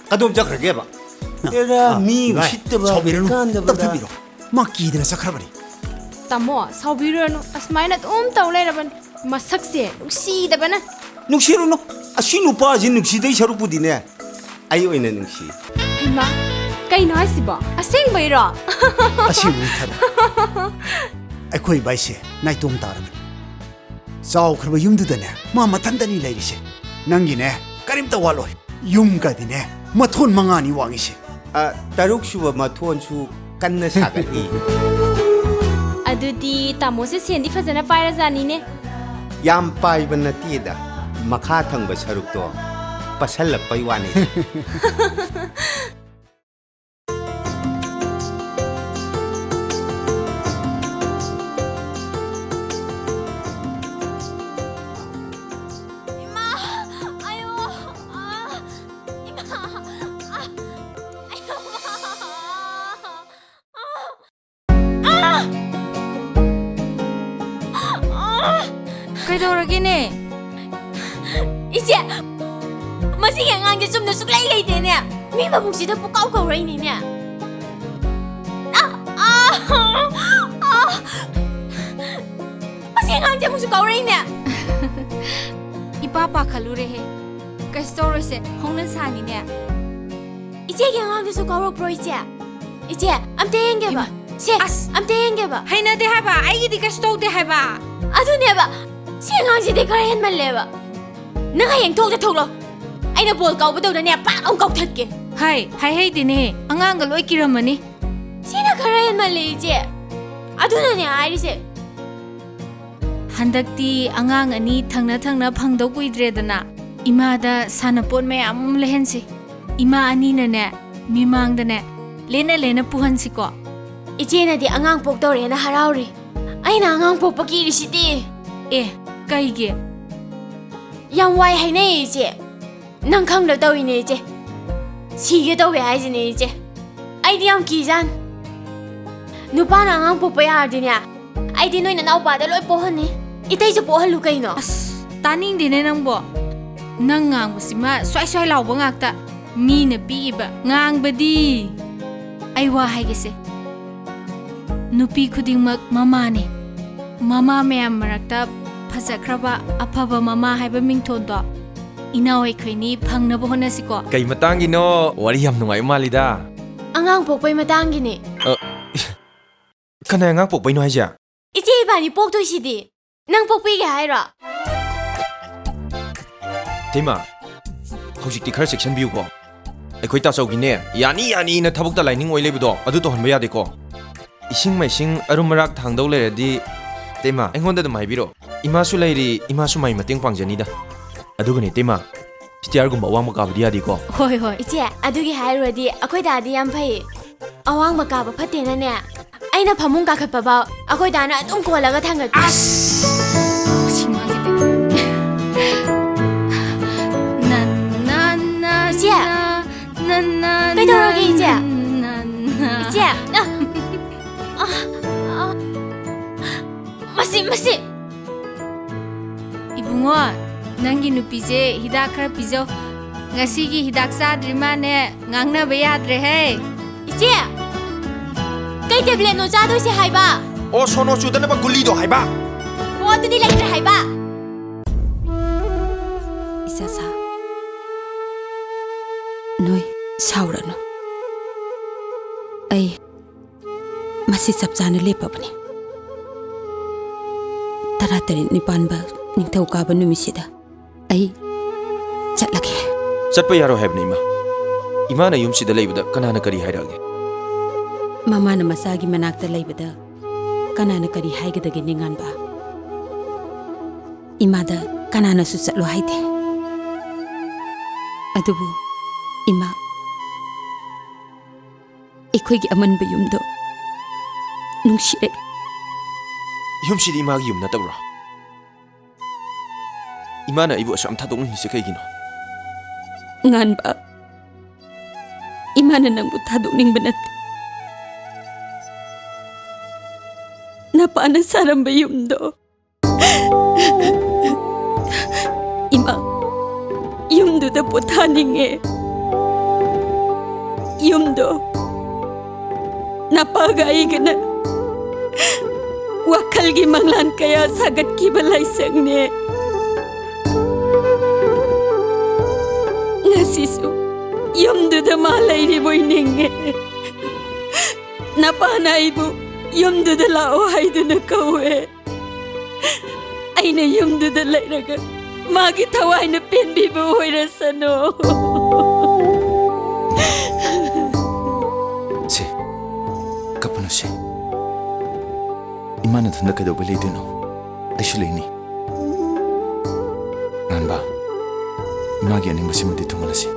ꯀꯗꯣꯝ ꯆꯠꯈ꯭ꯔꯒꯦꯕ? ꯑꯦꯔꯥ, ꯑꯥ, ꯃꯤ ꯏꯕꯥꯏ, ꯎꯁꯤꯠꯇꯕ, ꯁꯥꯎꯕꯤꯔꯅꯨ, ꯀꯥꯟꯗꯕꯗ꯫ ꯇꯞꯊꯕꯤꯔꯣ꯫ ꯃꯥ ꯀꯤꯗꯅ ꯆꯠꯈ꯭ꯔꯕꯅꯤ꯫ ꯇꯥꯃꯣ, ꯁꯥꯎꯕꯤꯔꯨꯔꯅꯨ꯫ ꯑꯁꯨꯃꯥꯏꯅ ꯑꯗꯨꯝ ꯇꯧ ꯂꯩꯔꯕꯅꯤ꯫ ꯃꯁꯛꯁꯦ ꯅꯨꯡꯁꯤꯗꯕꯅ꯫ ꯅꯨꯡꯁꯤꯔꯨꯅꯨ꯫ ꯑꯁꯤ ꯅꯨꯄꯥꯁꯤ ꯅꯨꯡꯁꯤꯗꯩ ꯁꯔꯨꯛꯄꯨꯗꯤꯅꯦ, ꯑꯩ ꯑꯣꯏꯅ ꯅꯨꯡꯁꯤ꯫ ꯍꯩꯃꯥ, ꯀꯩꯅꯣ ꯍꯥꯏꯁꯤꯕꯣ? ꯑꯁꯦꯡꯕꯩꯔꯣ? ꯑꯁꯦꯡꯕꯅꯤ ꯊꯥꯔꯣ꯫ ꯑꯩꯈꯣꯏ ꯏꯕꯥꯏꯁꯦ ꯅꯥꯏꯇꯣꯝ ꯇꯥꯔꯕꯅꯤ꯫ ꯆꯥꯎꯈ꯭ꯔꯕ ꯌꯨꯝꯗꯨꯗꯅꯦ ꯃꯥ ꯃꯊꯟꯇꯅꯤ ꯂꯩꯔꯤꯁꯦ꯫ ꯅꯪꯒꯤꯅꯦ ꯀꯔꯤꯝꯇ ꯋꯥꯠꯂꯣꯏ꯫ ꯌꯨꯝꯒꯗꯤꯅꯦ ꯃꯊꯣꯟ ꯃꯉꯥꯅꯤ ꯋꯥꯡꯉꯤꯁꯦ꯫ ꯑ, ꯇꯔꯨꯛ ꯁꯨꯕ ꯃꯊꯣꯟꯁꯨ ꯀꯟꯅ ꯁꯥꯒꯠꯂꯤ꯫ ꯑꯗꯨꯗꯤ ꯇꯥꯃꯣꯁꯦ ꯁꯦꯟꯗꯤ ꯐꯖꯅ ꯄꯥꯏꯔꯖꯥꯅꯤꯅꯦ꯫ ꯌꯥꯝ ꯄꯥꯏꯕ ꯅꯠꯇꯦꯗ, ꯃꯈꯥ ꯊꯪꯕ ꯁꯔꯨꯛꯇꯣ ꯄꯁꯜꯂꯛꯄꯩ ꯋꯥꯅꯤ꯫ ꯏꯃꯥ! ꯑꯌꯣ! ꯑꯥ! ꯏꯃꯥ! ꯑꯥ! ꯑꯌꯣ! ꯑꯥ! ꯑꯥ! ꯑꯥ! ꯀꯩꯗꯧꯔꯒꯦꯅꯦ? ꯏꯆꯦ! ꯃꯁꯤꯒꯤ ꯑꯉꯥꯡꯁꯦ ꯆꯨꯝꯅ ꯁꯨꯛꯂꯩ ꯂꯩꯇꯦꯅꯦ꯫ ꯃꯤ ꯃꯕꯨꯛꯁꯤꯗ ꯄꯨꯀꯥꯎ ꯀꯥꯎꯔꯛꯏꯅꯤꯅꯦ꯫ ꯑꯥ! ꯑꯥ! ꯑꯥ! ꯃꯁꯤ ꯑꯉꯥꯡꯁꯦ ꯑꯃꯨꯛꯁꯨ ꯀꯥꯎꯔꯛꯏꯅꯦ꯫ ꯏꯄꯥ ꯄꯥꯈꯠꯂꯨꯔꯦꯍꯦ꯫ ꯀꯩꯁꯨ ꯇꯧꯔꯣꯏꯁꯦ, ꯍꯧꯅ ꯁꯥꯅꯤꯅꯦ꯫ ꯏꯆꯦꯒꯤ ꯑꯉꯥꯡꯗꯨꯁꯨ ꯀꯥꯎꯔꯛꯄ꯭ꯔꯣ, ꯏꯆꯦ? ꯏꯆꯦ, ꯑꯝꯇ ꯌꯦꯡꯒꯦꯕ꯫ ꯏꯃꯥ꯫ ꯁꯦ, ꯑꯁ! ꯑꯝꯇ ꯌꯦꯡꯒꯦꯕ꯫ ꯍꯩꯅꯗꯦ ꯍꯥꯏꯕ, ꯑꯩꯒꯤꯗꯤ ꯀꯩꯁꯨ ꯇꯧꯗꯦ ꯍꯥꯏꯕ꯫ ꯑꯗꯨꯅꯦꯕ, ꯁꯤ ꯑꯉꯥꯡꯁꯤꯗꯤ ꯈꯔ ꯍꯦꯟꯃꯜꯂꯦꯕ꯫ ꯅꯪ ꯍꯌꯦꯡ ꯊꯣꯛꯇ ꯊꯣꯛꯂꯣ꯫ ꯑꯩꯅ ꯕꯣꯜ ꯀꯥꯎꯕꯗꯧꯅꯅꯦ, ꯄꯥꯛ ꯂꯥꯎ ꯀꯥꯎꯊꯠꯀꯦ꯫ ꯍꯥꯏ, ꯍꯥꯏꯍꯩꯗꯦꯅꯦ, ꯑꯉꯥꯡꯒ ꯂꯣꯏ ꯀꯤꯔꯝꯃꯅꯤ꯫ ꯁꯤꯅ ꯈꯔ ꯍꯦꯟꯃꯜꯂꯦ, ꯏꯆꯦ꯫ ꯑꯗꯨꯅꯅꯦ ꯍꯥꯏꯔꯤꯁꯦ꯫ ꯍꯟꯗꯛꯇꯤ ꯑꯉꯥꯡ ꯑꯅꯤ ꯊꯪꯅ ꯊꯪꯅ ꯐꯪꯗꯧ ꯀꯨꯏꯗ꯭ꯔꯦꯗꯅ, ꯏꯃꯥꯗ ꯁꯥꯟꯅꯄꯣꯠ ꯃꯌꯥꯝ ꯑꯃ ꯂꯩꯍꯟꯁꯤ꯫ ꯏꯃꯥ ꯑꯅꯤꯅꯅꯦ, ꯃꯤꯃꯥꯡꯗꯅꯦ, ꯂꯦꯟꯅ ꯂꯦꯟꯅ ꯄꯨꯍꯟꯁꯤꯀꯣ꯫ ꯏꯆꯦꯅꯗꯤ ꯑꯉꯥꯡ ꯄꯣꯛꯇꯧꯔꯦꯅ ꯍꯔꯥꯎꯔꯤ꯫ ꯑꯩꯅ ꯑꯉꯥꯡ ꯄꯣꯛꯄ ꯀꯤꯔꯤꯁꯤꯗꯤ꯫ ꯑꯦ, ꯀꯩꯒꯤ? ꯌꯥꯝ ꯋꯥꯏ ꯍꯥꯏꯅꯩꯌꯦ, ꯏꯆꯦ꯫ ꯅꯪ ꯈꯪꯗ ꯇꯧꯏꯅꯦ, ꯏꯆꯦ꯫ ꯁꯤꯒꯦ ꯇꯧꯋꯦ ꯍꯥꯏꯁꯤꯅꯦ, ꯏꯆꯦ꯫ ꯑꯩꯗꯤ ꯌꯥꯝ ꯀꯤꯖꯥꯟ꯫ ꯅꯨꯄꯥꯅ ꯑꯉꯥꯡ ꯄꯣꯛꯄ ꯌꯥꯔꯗꯤꯅꯦ, ꯑꯩꯗꯤ ꯅꯣꯏ ꯅꯅꯥꯎꯄꯥꯗ ꯂꯣꯏ ꯄꯣꯛꯍꯟꯅꯤ꯫ ꯏꯇꯩꯁꯨ ꯄꯣꯛꯍꯜꯂꯨ ꯀꯩꯅꯣ꯫ ꯑꯁ, ꯇꯥꯅꯤꯡꯗꯦꯅꯦ ꯅꯪꯕꯣ꯫ ꯅꯪ ꯉꯥꯡꯕꯁꯤꯃ ꯁ꯭ꯋꯥꯏ ꯁ꯭ꯋꯥꯏ ꯂꯥꯎꯕ ꯉꯥꯛꯇ꯫ ꯃꯤꯅ ꯄꯤꯛꯏꯕ ꯉꯥꯡꯕꯗꯤ꯫ ꯑꯩ ꯋꯥ ꯍꯥꯏꯒꯦꯁꯦ꯫ ꯅꯨꯄꯤ ꯈꯨꯗꯤꯡꯃꯛ ꯃꯃꯥꯅꯤ꯫ ꯃꯃꯥ ꯃꯌꯥꯝ ꯃꯔꯛꯇ ꯐꯖꯈ꯭ꯔꯕ, ꯑꯐꯕ ꯃꯃꯥ ꯍꯥꯏꯕ ꯃꯤꯡꯊꯣꯟꯗꯣ ꯏꯅꯥꯎ ꯑꯩꯈꯣꯏꯅꯤ ꯐꯪꯅꯕ ꯍꯣꯠꯅꯁꯤꯀꯣ꯫ ꯀꯩ ꯃꯇꯥꯡꯒꯤꯅꯣ? ꯋꯥꯔꯤ ꯌꯥꯝ ꯅꯨꯡꯉꯥꯏꯕ ꯃꯥꯜꯂꯤꯗ꯫ ꯑꯉꯥꯡ ꯄꯣꯛꯄꯩ ꯃꯇꯥꯡꯒꯤꯅꯦ꯫ ꯑ, ꯀꯅꯥꯏ ꯑꯉꯥꯡ ꯄꯣꯛꯄꯩꯅꯣ ꯍꯥꯏꯁꯦ? ꯏꯆꯦ ꯏꯕꯥꯅꯤ ꯄꯣꯛꯇꯣꯏꯁꯤꯗꯤ꯫ ꯅꯪ ꯄꯣꯛꯄꯤꯒꯦ ꯍꯥꯏꯔꯣ? ꯏꯇꯩꯃ, ꯍꯧꯖꯤꯛꯇꯤ ꯈꯔ ꯆꯦꯛꯁꯤꯟꯕꯤꯌꯨꯀꯣ꯫ ꯑꯩꯈꯣꯏ ꯇꯥꯆꯧꯒꯤꯅꯦ, ꯌꯥꯅꯤ ꯌꯥꯅꯤꯅ ꯊꯕꯛꯇ ꯂꯥꯏꯅꯤꯡ ꯑꯣꯏ ꯂꯩꯕꯗꯣ, ꯑꯗꯨ ꯇꯧꯍꯟꯕ ꯌꯥꯗꯦꯀꯣ꯫ ꯏꯁꯤꯡ ꯃꯥꯏꯁꯤꯡ ꯑꯔꯨꯝ ꯑꯔꯥꯛ ꯊꯥꯡꯗꯧ ꯂꯩꯔꯗꯤ, ꯏꯇꯩꯃ, ꯑꯩꯉꯣꯟꯗ ꯑꯗꯨꯝ ꯍꯥꯏꯕꯤꯔꯣ꯫ ꯏꯃꯥꯁꯨ ꯂꯩꯔꯤ, ꯏꯃꯥꯁꯨ ꯃꯥꯏ ꯃꯇꯦꯡ ꯄꯥꯡꯖꯅꯤꯗ꯫ ꯑꯗꯨꯒꯅꯦ ꯏꯇꯩꯃ, ꯁ꯭ꯇꯤꯌꯥꯔꯒꯨꯝꯕ ꯑꯋꯥꯡꯕ ꯀꯥꯕꯗꯤ ꯌꯥꯗꯦꯀꯣ꯫ ꯍꯣꯏ, ꯍꯣꯏ꯫ ꯏꯆꯦ, ꯑꯗꯨꯒꯤ ꯍꯥꯏꯔꯨꯔꯗꯤ ꯑꯩꯈꯣꯏ ꯗꯥꯗꯤ ꯌꯥꯝ ꯐꯩ꯫ ꯑꯋꯥꯡꯕ ꯀꯥꯕ ꯐꯠꯇꯦꯅꯅꯦ, ꯑꯩꯅ ꯐꯃꯨꯡ ꯀꯥꯈꯠꯄ ꯐꯥꯎ ꯑꯩꯈꯣꯏ ꯗꯥꯅ ꯑꯗꯨꯝ ꯀꯣꯜꯂꯒ ꯊꯥꯡꯒꯠꯄꯤ꯫ ꯑꯁ! ꯁꯤ ꯃꯥꯁꯤꯗꯤ꯫ ꯅꯟ, ꯅꯟ, ꯅꯟ, ꯏꯆꯦ! ꯅꯟ, ꯅꯟ, ꯀꯩꯗꯧꯔꯒꯦ, ꯏꯆꯦ? ꯅꯟ, ꯅꯟ, ꯅꯟ꯫ ꯏꯆꯦ! ꯑ, ꯑ, ꯑ꯫ ꯃꯁꯤ, ꯃꯁꯤ! ꯏꯕꯨꯡꯉꯣ, ꯅꯪꯒꯤ ꯅꯨꯄꯤꯁꯦ ꯍꯤꯗꯥꯛ ꯈꯔ ꯄꯤꯖꯧ꯫ ꯉꯁꯤꯒꯤ ꯍꯤꯗꯥꯛ ꯆꯥꯗ꯭ꯔꯤ ꯃꯥꯅꯦ, ꯉꯥꯡꯅꯕ ꯌꯥꯗ꯭ꯔꯦꯍꯦ꯫ ꯏꯆꯦ! ꯀꯩ ꯇꯦꯕ꯭ꯂꯦꯠꯅꯣ ꯆꯥꯗꯣꯏꯁꯦ ꯍꯥꯏꯕ? ꯑꯣ, ꯁꯣꯅꯣ ꯆꯨꯗꯅꯕ ꯒꯨꯂꯤꯗꯣ ꯍꯥꯏꯕ꯫ ꯑꯣ, ꯑꯗꯨꯗꯤ ꯂꯩꯇ꯭ꯔꯦ ꯍꯥꯏꯕ꯫ ꯏꯆꯥꯁꯥ, ꯅꯣꯏ ꯁꯥꯎꯔꯅꯨ꯫ ꯑꯩ ꯃꯁꯤ ꯆꯞ ꯆꯥꯅ ꯂꯦꯞꯄꯕꯅꯤ꯫ ꯇꯔꯥꯇꯔꯦꯠꯅꯤ ꯄꯥꯟꯕ ꯅꯤꯡꯊꯧꯀꯥꯕ ꯅꯨꯃꯤꯠꯁꯤꯗ ꯑꯩ ꯆꯠꯂꯒꯦ꯫ ꯆꯠꯄ ꯌꯥꯔꯣꯏ ꯍꯥꯏꯕꯅꯤ, ꯏꯃꯥ꯫ ꯏꯃꯥꯅ ꯌꯨꯝꯁꯤꯗ ꯂꯩꯕꯗ ꯀꯅꯥꯅ ꯀꯔꯤ ꯍꯥꯏꯔꯛꯑꯒꯦ? ꯃꯃꯥꯅ ꯃꯆꯥꯒꯤ ꯃꯅꯥꯛꯇ ꯂꯩꯕꯗ ꯀꯅꯥꯅ ꯀꯔꯤ ꯍꯥꯏꯒꯗꯒꯦ, ꯅꯤꯡꯉꯥꯟꯕ? ꯏꯃꯥꯗ ꯀꯅꯥꯅꯁꯨ ꯆꯠꯂꯣ ꯍꯥꯏꯗꯦ꯫ ꯑꯗꯨꯕꯨ ꯏꯃꯥ, ꯑꯩꯈꯣꯏꯒꯤ ꯑꯃꯟꯕ ꯌꯨꯝꯗꯣ ꯅꯨꯡꯁꯤꯔꯦ꯫ ꯌꯨꯝꯁꯤꯗꯤ ꯏꯃꯥꯒꯤ ꯌꯨꯝ ꯅꯠꯇꯕ꯭ꯔꯣ? ꯏꯃꯥꯅ ꯑꯩꯕꯨ ꯑꯁꯨꯛ ꯌꯥꯝ ꯊꯥꯗꯣꯛꯅꯤꯡꯉꯤꯁꯦ ꯀꯩꯒꯤꯅꯣ? ꯉꯥꯟꯕ, ꯏꯃꯥꯅ ꯅꯪꯕꯨ ꯊꯥꯗꯣꯛꯅꯤꯡꯕ ꯅꯠꯇꯦ꯫ ꯅꯄꯥꯅ ꯁꯥꯔꯝꯕ ꯌꯨꯝꯗꯣ, ꯏꯃꯥ, ꯌꯨꯝꯗꯨꯗ ꯄꯣꯊꯥꯅꯤꯡꯉꯦ꯫ ꯌꯨꯝꯗꯣ ꯅꯄꯥꯒ ꯑꯩꯒꯅ ꯋꯥꯈꯜꯒꯤ ꯃꯪꯂꯥꯟ ꯀꯌꯥ ꯁꯥꯒꯠꯈꯤꯕ ꯂꯥꯏꯁꯪꯅꯦ꯫ ꯉꯁꯤꯁꯨ ꯌꯨꯝꯗꯨꯗ ꯃꯥ ꯂꯩꯔꯤꯕꯣꯏ ꯅꯤꯡꯉꯦ꯫ ꯅꯄꯥꯅ ꯑꯩꯕꯨ ꯌꯨꯝꯗꯨꯗ ꯂꯥꯛꯑꯣ ꯍꯥꯏꯗꯨꯅ ꯀꯧꯋꯦ꯫ ꯑꯩꯅ ꯌꯨꯝꯗꯨꯗ ꯂꯩꯔꯒ ꯃꯥꯒꯤ ꯊꯋꯥꯏꯅ ꯄꯦꯟꯕꯤꯕ ꯑꯣꯏꯔꯁꯅꯨ꯫ ꯁꯦ, ꯀꯞꯄꯨꯅꯨ ꯁꯦ꯫ ꯏꯃꯥ ꯅꯊꯟꯗ ꯀꯩꯗꯧꯕꯩ ꯂꯩꯗꯣꯏꯅꯣ? ꯑꯩꯁꯨ ꯂꯩꯅꯤ꯫ ꯉꯥꯟꯕ, ꯏꯃꯥꯒꯤ ꯑꯅꯤꯡꯕꯁꯤꯃꯗꯤ ꯊꯨꯡꯍꯜꯂꯁꯤ꯫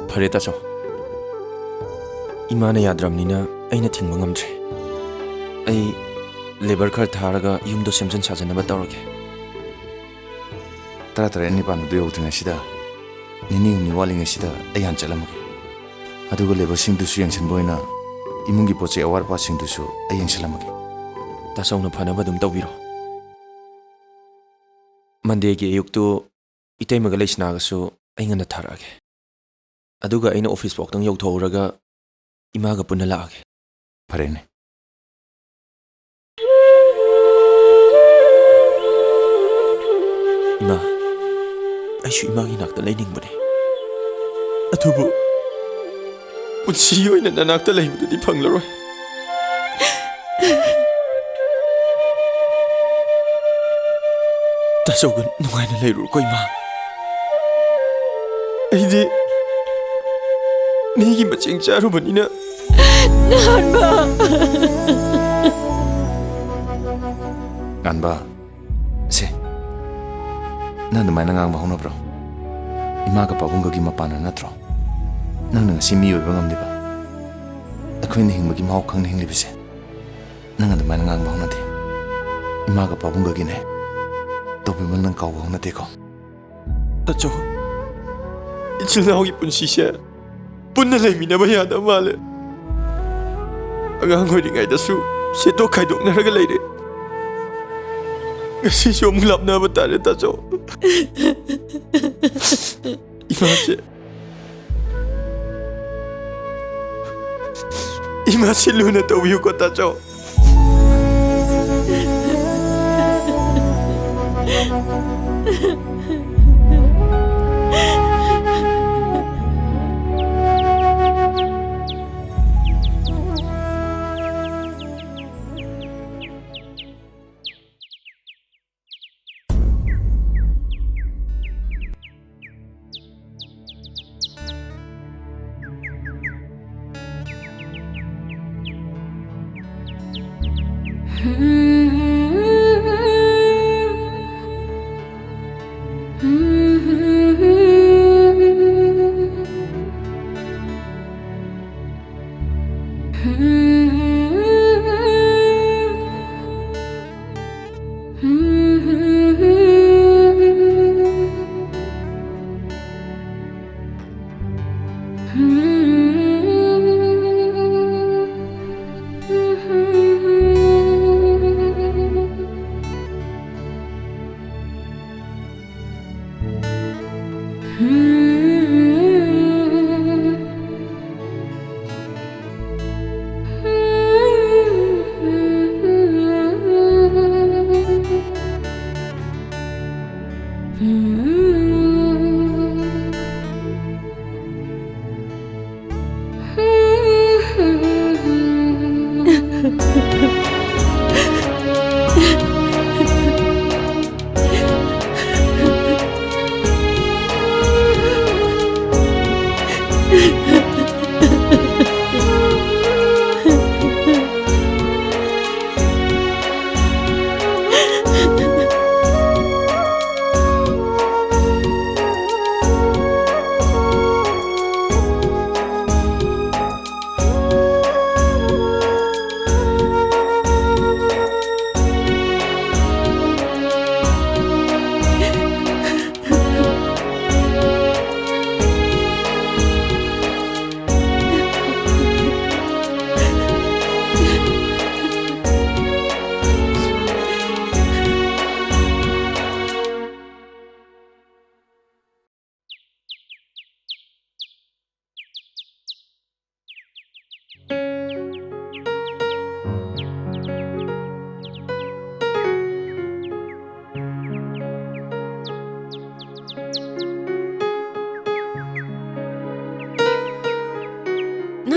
ꯐꯔꯦ ꯇꯥꯆꯧ, ꯏꯃꯥꯅ ꯌꯥꯗ꯭ꯔꯕꯅꯤꯅ ꯑꯩꯅ ꯊꯤꯡꯕ ꯉꯝꯗ꯭ꯔꯦ꯫ ꯑꯩ ꯂꯦꯕꯔ ꯈꯔ ꯊꯥꯔꯒ ꯌꯨꯝꯗꯣ ꯁꯦꯝꯖꯤꯟ ꯁꯥꯖꯟꯅꯕ ꯇꯧꯔꯒꯦ꯫ ꯇꯔꯥ ꯇꯔꯦꯠ ꯅꯤꯄꯥꯟꯗꯨ ꯌꯧꯗ꯭ꯔꯤꯉꯩꯁꯤꯗ, ꯅꯤꯅꯤ ꯍꯨꯝꯅꯤ ꯋꯥꯠꯂꯤꯉꯩꯁꯤꯗ ꯑꯩ ꯍꯥꯟꯅ ꯆꯠꯂꯝꯃꯒꯦ꯫ ꯑꯗꯨꯒ ꯂꯦꯕꯔꯁꯤꯡꯗꯨꯁꯨ ꯌꯦꯡꯁꯤꯟꯕ ꯑꯣꯏꯅ ꯏꯃꯨꯡꯒꯤ ꯄꯣꯠ ꯆꯩ ꯑꯋꯥꯠ ꯑꯄꯥꯁꯤꯡꯗꯨꯁꯨ ꯑꯩ ꯌꯦꯡꯁꯤꯜꯂꯝꯃꯒꯦ꯫ ꯇꯥꯆꯧꯅ ꯐꯅꯕ ꯑꯗꯨꯝ ꯇꯧꯕꯤꯔꯣ꯫ ꯃꯟꯗꯦꯒꯤ ꯑꯌꯨꯛꯇꯨ ꯏꯇꯩꯃꯒ ꯂꯩꯁꯅꯥꯒꯁꯨ ꯑꯩ ꯉꯟꯅ ꯊꯥꯔꯛꯑꯒꯦ꯫ ꯑꯗꯨꯒ ꯑꯩꯅ ꯑꯣꯐꯤꯁ ꯐꯥꯎꯇꯪ ꯌꯧꯊꯣꯛꯎꯔꯒ ꯏꯃꯥꯒ ꯄꯨꯟꯅ ꯂꯥꯛꯑꯒꯦ꯫ ꯐꯔꯦꯅꯦ꯫ ꯏꯃꯥ, ꯑꯩꯁꯨ ꯏꯃꯥꯒꯤ ꯅꯥꯛꯇ ꯂꯩꯅꯤꯡꯕꯅꯦ꯫ ꯑꯗꯨꯕꯨ ꯄꯨꯟꯁꯤꯒꯤ ꯑꯣꯏꯅ ꯅꯅꯥꯛꯇ ꯂꯩꯕꯗꯨꯗꯤ ꯐꯪꯂꯔꯣꯏ꯫ ꯇꯥꯆꯧꯒ ꯅꯨꯡꯉꯥꯏꯅ ꯂꯩꯔꯨꯔꯣꯀꯣ, ꯏꯃꯥ꯫ ꯑꯩꯗꯤ ꯃꯤꯒꯤ ꯃꯆꯦꯡ ꯆꯥꯔꯨꯕꯅꯤꯅ꯫ ꯉꯥꯟꯕ꯫ ꯉꯥꯟꯕ, ꯁꯦ, ꯅꯪ ꯑꯗꯨꯃꯥꯏꯅ ꯉꯥꯡꯕ ꯍꯧꯅꯕ꯭ꯔꯣ? ꯏꯃꯥꯒ ꯄꯥꯕꯨꯡꯒꯒꯤ ꯃꯄꯥꯟꯅ ꯅꯠꯇ꯭ꯔꯣ ꯅꯪꯅ ꯉꯁꯤ ꯃꯤ ꯑꯣꯏꯕ ꯉꯝꯂꯤꯕ? ꯑꯩꯈꯣꯏꯅ ꯍꯤꯡꯕꯒꯤ ꯃꯍꯥꯎ ꯈꯪꯅ ꯍꯤꯡꯂꯤꯕꯁꯦ꯫ ꯅꯪ ꯑꯗꯨꯃꯥꯏꯅ ꯉꯥꯡꯕ ꯍꯧꯅꯗꯦ꯫ ꯏꯃꯥꯒ ꯄꯥꯕꯨꯡꯒꯒꯤꯅꯦ ꯇꯧꯕꯤꯃꯜ ꯅꯪ ꯀꯥꯎꯕ ꯍꯧꯅꯗꯦꯀꯣ꯫ ꯇꯥꯆꯧ, ꯏꯆꯤꯜ ꯏꯅꯥꯎꯒꯤ ꯄꯨꯟꯁꯤꯁꯦ ꯄꯨꯟꯅ ꯂꯩꯃꯤꯟꯅꯕ ꯌꯥꯗꯕ ꯃꯥꯜꯂꯦ꯫ ꯑꯉꯥꯡ ꯑꯣꯏꯔꯤꯉꯩꯗꯁꯨ ꯁꯦꯠꯇꯣꯛ ꯈꯥꯏꯗꯣꯛꯅꯔꯒ ꯂꯩꯔꯦ꯫ ꯉꯁꯤꯁꯨ ꯑꯃꯨꯛ ꯂꯥꯞꯅꯕ ꯇꯥꯔꯦ, ꯇꯥꯆꯧ꯫ ꯏꯃꯥꯁꯦ, ꯏꯃꯥꯁꯦ ꯂꯨꯅ ꯇꯧꯕꯤꯌꯨꯀꯣ, ꯇꯥꯆꯧ꯫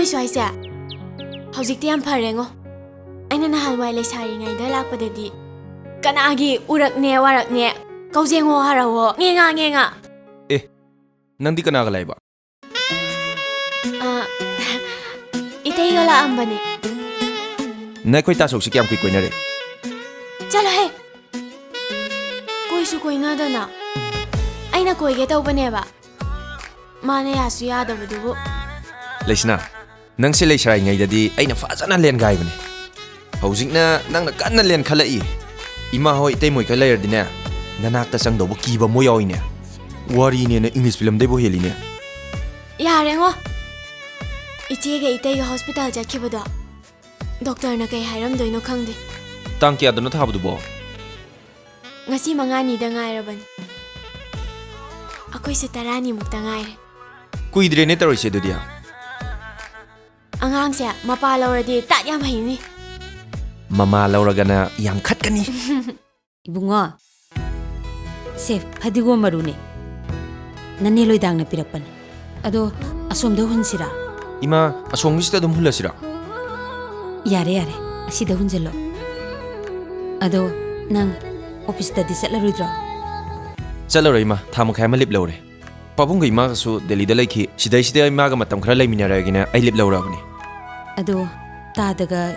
ꯑꯩꯈꯣꯏ ꯁ꯭ꯋꯥꯏꯁꯦ ꯍꯧꯖꯤꯛꯇꯤ ꯌꯥꯝ ꯐꯔꯦꯉꯣ꯫ ꯑꯩꯅ ꯅꯍꯥꯟꯋꯥꯏ ꯂꯩꯁꯥꯔꯤꯉꯩꯗ ꯂꯥꯛꯄꯗꯗꯤ ꯀꯅꯥꯒꯤ ꯎꯔꯛꯅꯦ ꯋꯥꯔꯛꯅꯦ, ꯀꯧꯖꯦꯡꯉꯣ ꯍꯔꯥꯎꯋꯣ, ꯉꯦꯉꯥ ꯉꯦꯉꯥ꯫ ꯑꯦ, ꯅꯪꯗꯤ ꯀꯅꯥꯒ ꯂꯥꯛꯏꯕ? ꯑ, ꯏꯇꯩꯒ ꯂꯥꯛꯑꯝꯕꯅꯦ꯫ ꯅꯈꯣꯏ ꯇꯥꯁꯣꯛꯁꯤ ꯀꯌꯥꯝ ꯀꯨꯏ ꯀꯣꯏꯅꯔꯦ? ꯆꯠꯂꯣꯍꯦ! ꯀꯣꯏꯁꯨ ꯀꯣꯏꯅꯗꯅ꯫ ꯑꯩꯅ ꯀꯣꯏꯒꯦ ꯇꯧꯕꯅꯦꯕ꯫ ꯃꯥꯅ ꯌꯥꯁꯨ ꯌꯥꯗꯕꯗꯨꯕꯨ꯫ ꯂꯩꯁꯅꯥ, ꯅꯪꯁꯦ ꯂꯩꯁꯥꯔꯤꯉꯩꯗꯗꯤ ꯑꯩꯅ ꯐꯖꯅ ꯂꯦꯟꯒꯥꯏꯕꯅꯦ꯫ ꯍꯧꯖꯤꯛꯅ ꯅꯪꯅ ꯀꯟꯅ ꯂꯦꯟꯈꯠꯂꯛꯏ꯫ ꯏꯃꯥ ꯍꯣꯏ ꯏꯇꯩꯃꯣꯏ ꯈꯔ ꯂꯩꯔꯗꯤꯅꯦ, ꯅꯅꯥꯛꯇ ꯆꯪꯗꯧꯕ ꯀꯤꯕ ꯃꯣꯏ ꯌꯥꯎꯏꯅꯦ꯫ ꯋꯥꯔꯤꯅꯦꯅ ꯏꯪꯂꯤꯁ ꯐꯤꯂꯝꯗꯩꯕꯨ ꯍꯦꯜꯂꯤꯅꯦ꯫ ꯌꯥꯔꯦꯉꯣ꯫ ꯏꯆꯦꯒ ꯏꯇꯩꯒ ꯍꯣꯁꯄꯤꯇꯥꯜ ꯆꯠꯈꯤꯕꯗꯣ ꯗꯣꯛꯇꯔꯅ ꯀꯩ ꯍꯥꯏꯔꯝꯗꯣꯏꯅꯣ ꯈꯪꯗꯦ꯫ ꯇꯥꯡ ꯀꯌꯥꯗꯅꯣ ꯊꯥꯕꯗꯨꯕꯣ? ꯉꯁꯤ ꯃꯉꯥꯅꯤꯗ ꯉꯥꯏꯔꯕꯅꯤ꯫ ꯑꯩꯈꯣꯏꯁꯨ ꯇꯔꯥꯅꯤꯃꯨꯛꯇ ꯉꯥꯏꯔꯦ꯫ ꯀꯨꯏꯗ꯭ꯔꯦꯅꯦ ꯇꯧꯔꯤꯁꯦ ꯑꯗꯨꯗꯤ꯫ ꯑꯉꯥꯡꯁꯦ ꯃꯄꯥ ꯂꯧꯔꯗꯤ ꯇꯥꯠ ꯌꯥꯝ ꯍꯩꯅꯤ꯫ ꯃꯃꯥ ꯂꯧꯔꯒꯅ ꯌꯥꯝ ꯈꯠꯀꯅꯤ꯫ ꯏꯕꯨꯡꯉꯣ, ꯁꯦ ꯐꯗꯤꯒꯣꯝ ꯃꯔꯨꯅꯦ꯫ ꯅꯅꯦ ꯂꯣꯏꯗꯥꯡꯅ ꯄꯤꯔꯛꯄꯅꯦ꯫ ꯑꯗꯣ ꯑꯁꯣꯝꯗ ꯍꯨꯟꯁꯤꯔꯥ? ꯏꯃꯥ, ꯑꯁꯣꯝꯒꯤꯁꯤꯗ ꯑꯗꯨꯝ ꯍꯨꯜꯂꯁꯤꯔꯣ? ꯌꯥꯔꯦ, ꯌꯥꯔꯦ, ꯑꯁꯤꯗ ꯍꯨꯟꯖꯜꯂꯣ꯫ ꯑꯗꯣ ꯅꯪ ꯑꯣꯐꯤꯁꯇꯗꯤ ꯆꯠꯂꯔꯣꯏꯗ꯭ꯔꯣ? ꯆꯠꯂꯔꯣꯏ ꯏꯃꯥ, ꯊꯥ ꯃꯈꯥꯏ ꯑꯃ ꯂꯤꯞ ꯂꯧꯔꯦ꯫ ꯄꯥꯕꯨꯡꯒ ꯏꯃꯥꯒꯁꯨ ꯗꯦꯜꯂꯤꯗ ꯂꯩꯈꯤ꯫ ꯁꯤꯗꯩꯁꯤꯗ ꯏꯃꯥꯒ ꯃꯇꯝ ꯈꯔ ꯂꯩꯃꯤꯟꯅꯔꯒꯦꯅ ꯑꯩ ꯂꯤꯞ ꯂꯧꯔꯕꯅꯤ꯫ ꯑꯗꯣ ꯇꯥꯗꯒ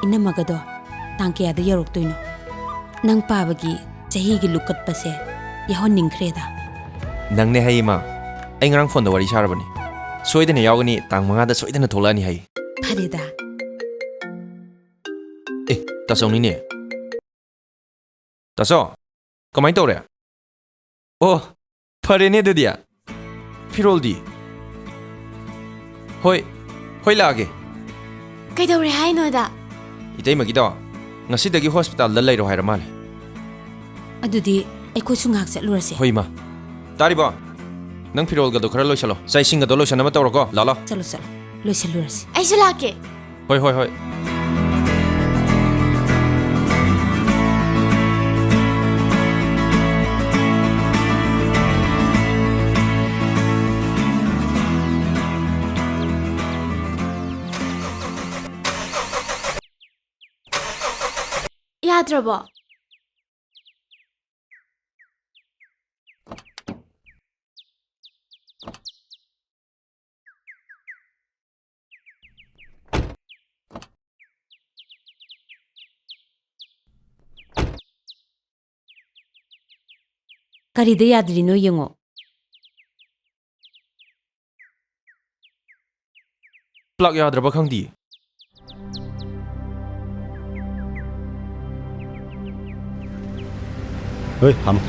ꯏꯅꯝꯃꯒꯗꯣ ꯇꯥꯡ ꯀꯌꯥꯗ ꯌꯧꯔꯛꯇꯣꯏꯅꯣ? ꯅꯪ ꯄꯥꯕꯒꯤ ꯆꯍꯤꯒꯤ ꯂꯨꯀꯠꯄꯁꯦ ꯌꯥꯎꯍꯟꯅꯤꯡꯈ꯭ꯔꯦꯗ꯫ ꯅꯪꯅꯦ ꯍꯥꯏ ꯏꯃꯥ, ꯑꯩ ꯉꯔꯥꯡ ꯐꯣꯟꯗ ꯋꯥꯔꯤ ꯁꯥꯔꯕꯅꯤ꯫ ꯁꯣꯏꯗꯅ ꯌꯥꯎꯒꯅꯤ, ꯇꯥꯡ ꯃꯉꯥꯗ ꯁꯣꯏꯗꯅ ꯊꯣꯛꯂꯛꯑꯅꯤ ꯍꯥꯏ꯫ ꯐꯔꯦꯗ꯫ ꯑꯦ, ꯇꯥꯆꯧꯅꯤꯅꯦ꯫ ꯇꯥꯆꯧ, ꯀꯃꯥꯏ ꯇꯧꯔꯦ? ꯑꯣ, ꯐꯔꯦꯅꯦ ꯑꯗꯨꯗꯤ꯫ ꯐꯤꯔꯣꯜꯗꯤ? ꯍꯣꯏ, ꯍꯣꯏ, ꯂꯥꯛꯑꯒꯦ꯫ ꯀꯩꯗꯧꯔꯦ ꯍꯥꯏꯅꯣꯗ? ꯏꯇꯩꯃꯒꯤꯗꯣ ꯉꯁꯤꯗꯒꯤ ꯍꯣꯁꯄꯤꯇꯥꯜꯗ ꯂꯩꯔꯣ ꯍꯥꯏꯔ ꯃꯥꯜꯂꯦ꯫ ꯑꯗꯨꯗꯤ ꯑꯩꯈꯣꯏꯁꯨ ꯉꯥꯏꯍꯥꯛ ꯆꯠꯂꯨꯔꯁꯦ꯫ ꯍꯣꯏ, ꯏꯃꯥ꯫ ꯇꯥꯔꯤꯕꯣ? ꯅꯪ ꯐꯤꯔꯣꯜꯒꯗꯣ ꯈꯔ ꯂꯣꯏꯁꯜꯂꯣ꯫ ꯆꯥꯛ ꯏꯁꯤꯡꯒꯗꯣ ꯂꯣꯏꯁꯟꯅꯕ ꯇꯧꯔꯣꯀꯣ꯫ ꯂꯥꯛꯂꯣ꯫ ꯆꯠꯂꯣ, ꯆꯠꯂꯣ꯫ ꯂꯣꯏꯁꯜꯂꯨꯔꯁꯤ꯫ ꯑꯩꯁꯨ ꯂꯥꯛꯀꯦ꯫ ꯍꯣꯏ, ꯍꯣꯏ, ꯍꯣꯏ꯫ ꯌꯥꯗ꯭ꯔꯕꯣ? ꯀꯔꯤꯗ ꯌꯥꯗ꯭ꯔꯤꯅꯣ ꯌꯦꯡꯉꯣ꯫ ꯄ꯭ꯂꯛ ꯌꯥꯗ꯭ꯔꯕ ꯈꯪꯗꯤꯌꯦ꯫ ꯍꯣꯏ, ꯍꯥꯝꯃꯣ꯫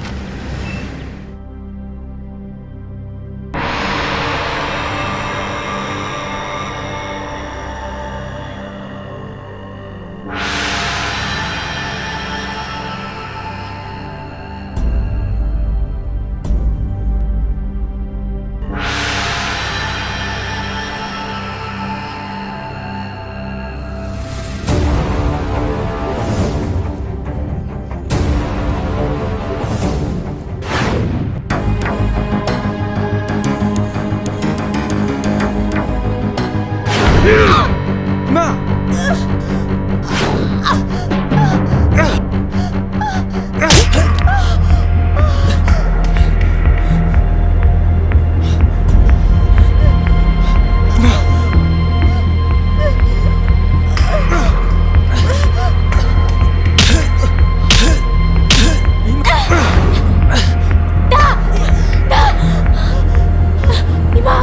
ꯏꯃꯥ! ꯏꯃꯥ!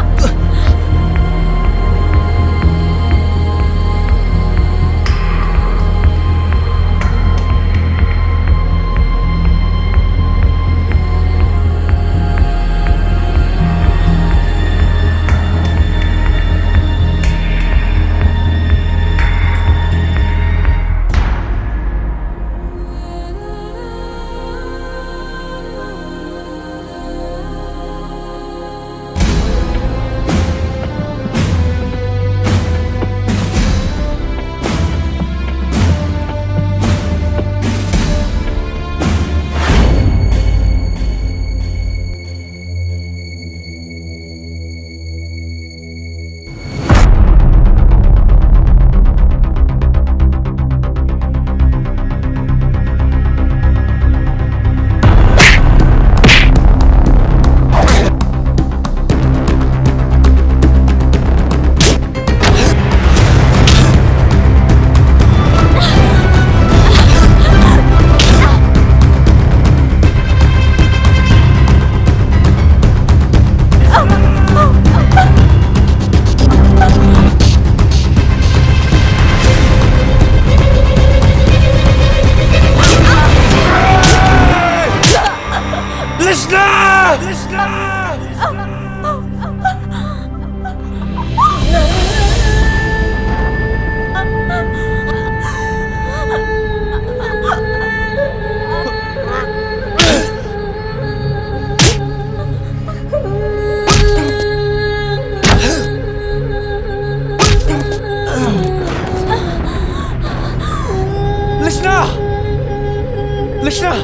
ꯂꯩꯁꯅꯥ!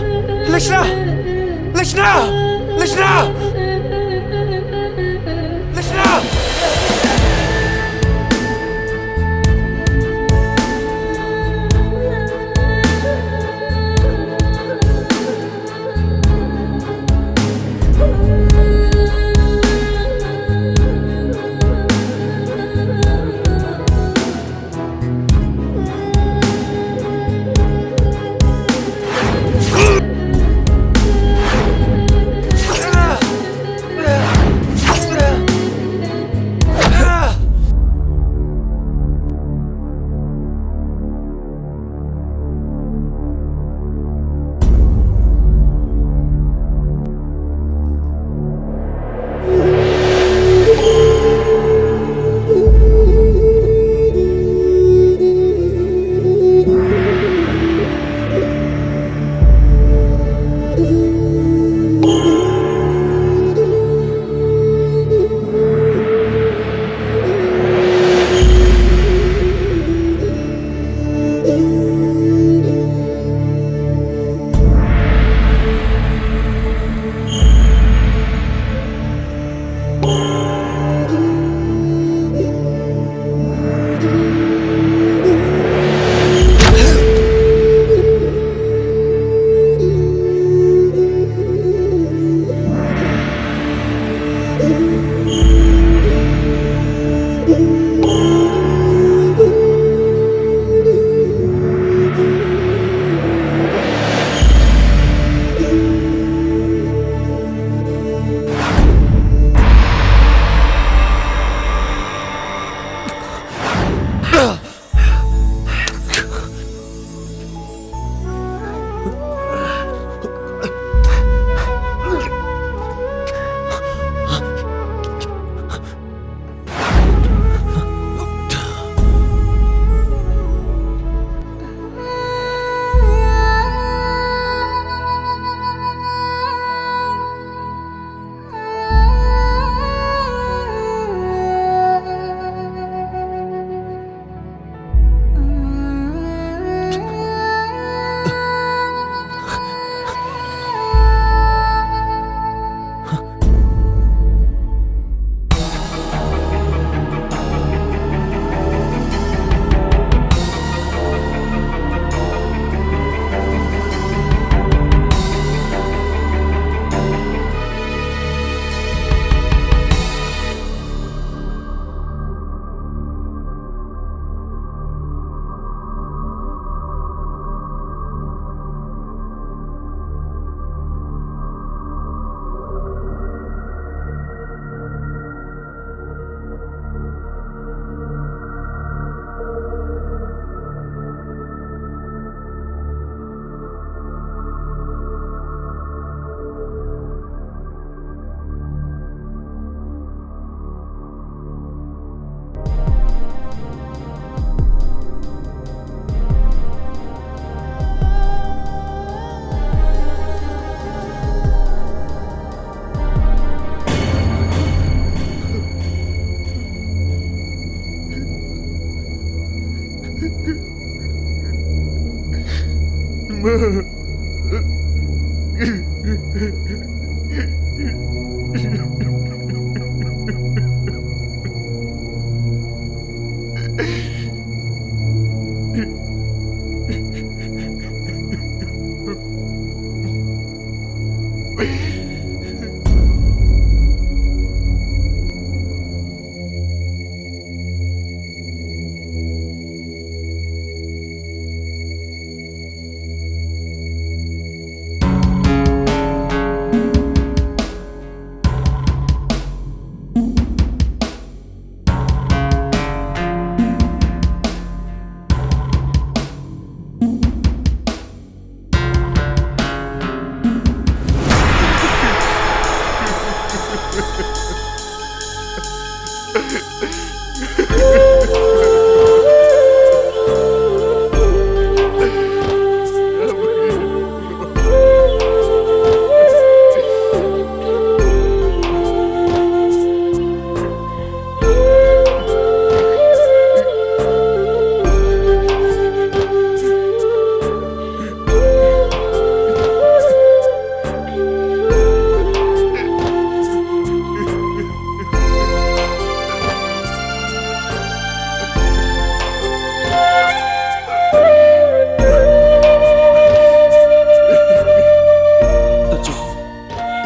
ꯂꯩꯁꯅꯥ! ꯂꯩꯁꯅꯥ! ꯂꯩꯁꯅꯥ! ꯂꯩꯁꯅꯥ!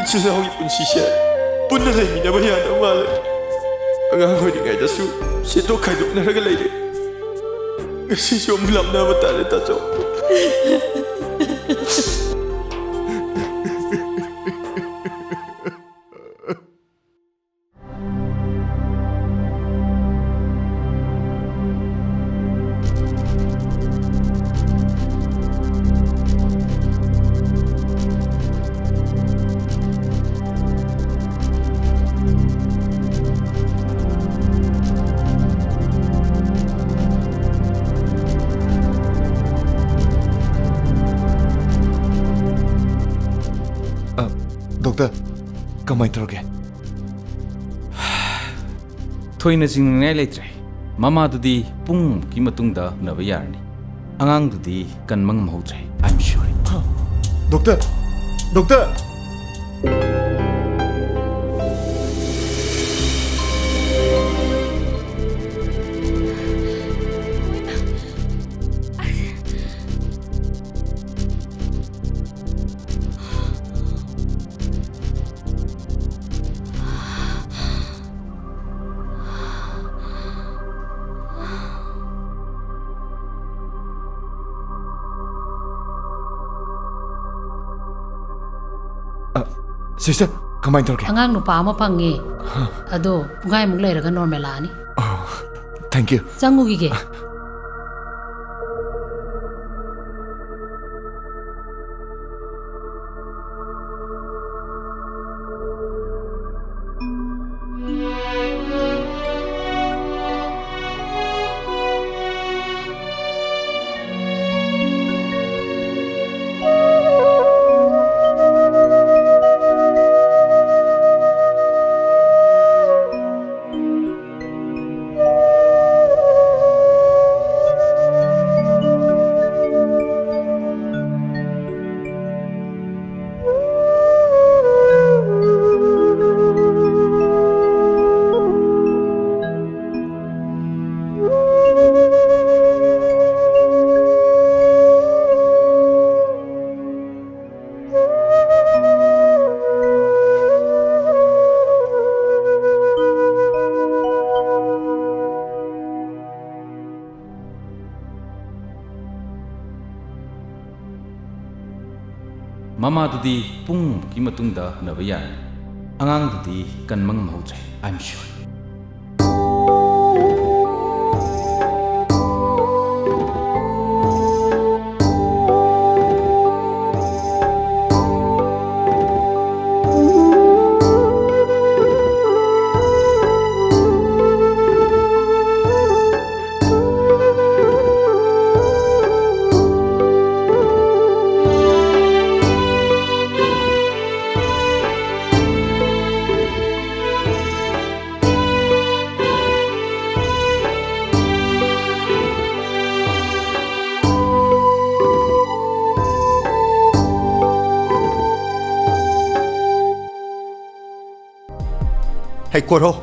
ꯏꯆꯤꯜ ꯏꯅꯥꯎꯒꯤ ꯄꯨꯟꯁꯤꯁꯦ ꯄꯨꯟꯅ ꯂꯩꯃꯤꯟꯅꯕ ꯌꯥꯗꯕ ꯃꯥꯜꯂꯦ꯫ ꯑꯉꯥꯡ ꯑꯣꯏꯔꯤꯉꯩꯗꯁꯨ ꯁꯦꯟꯗꯣꯛ ꯈꯥꯏꯗꯣꯛꯅꯔꯒ ꯂꯩꯔꯦ꯫ ꯉꯁꯤꯁꯨ ꯑꯃꯨꯛ ꯂꯥꯞꯅꯕ ꯇꯥꯔꯦ, ꯇꯥꯆꯧ꯫ ꯑ, ꯗꯣꯛꯇꯔ, ꯀꯃꯥꯏ ꯇꯧꯔꯒꯦ? ꯊꯣꯏꯅ ꯆꯤꯡꯅꯅꯤꯡꯉꯥꯏ ꯂꯩꯇ꯭ꯔꯦ꯫ ꯃꯃꯥꯗꯨꯗꯤ ꯄꯨꯡꯃꯨꯛꯀꯤ ꯃꯇꯨꯡꯗ ꯎꯅꯕ ꯌꯥꯔꯅꯤ꯫ ꯑꯉꯥꯡꯗꯨꯗꯤ ꯀꯟꯕ ꯉꯝꯍꯧꯗ꯭ꯔꯦ꯫ I'm sorry. ꯗꯣꯛꯇꯔ! ꯗꯣꯛꯇꯔ! ꯑ, ꯁꯤꯁꯇꯔ, ꯀꯃꯥꯏꯅ ꯇꯧꯔꯒꯦ? ꯑꯉꯥꯡ ꯅꯨꯄꯥ ꯑꯃ ꯐꯪꯉꯦ꯫ ꯍꯥ꯫ ꯑꯗꯣ ꯄꯨꯡꯈꯥꯏꯃꯨꯛ ꯂꯩꯔꯒ ꯅꯣꯔꯃꯦꯜ ꯂꯥꯛꯑꯅꯤ꯫ ꯑꯣ, thank you. ꯆꯪꯉꯨꯈꯤꯒꯦ꯫ ꯃꯃꯥꯗꯨꯗꯤ ꯄꯨꯡꯃꯨꯛꯀꯤ ꯃꯇꯨꯡꯗ ꯎꯅꯕ ꯌꯥꯔꯅꯤ꯫ ꯑꯉꯥꯡꯗꯨꯗꯤ ꯀꯟꯕ ꯉꯝꯍꯧꯗ꯭ꯔꯦ꯫ I'm sure. ꯑꯩ ꯀꯣꯔꯧ,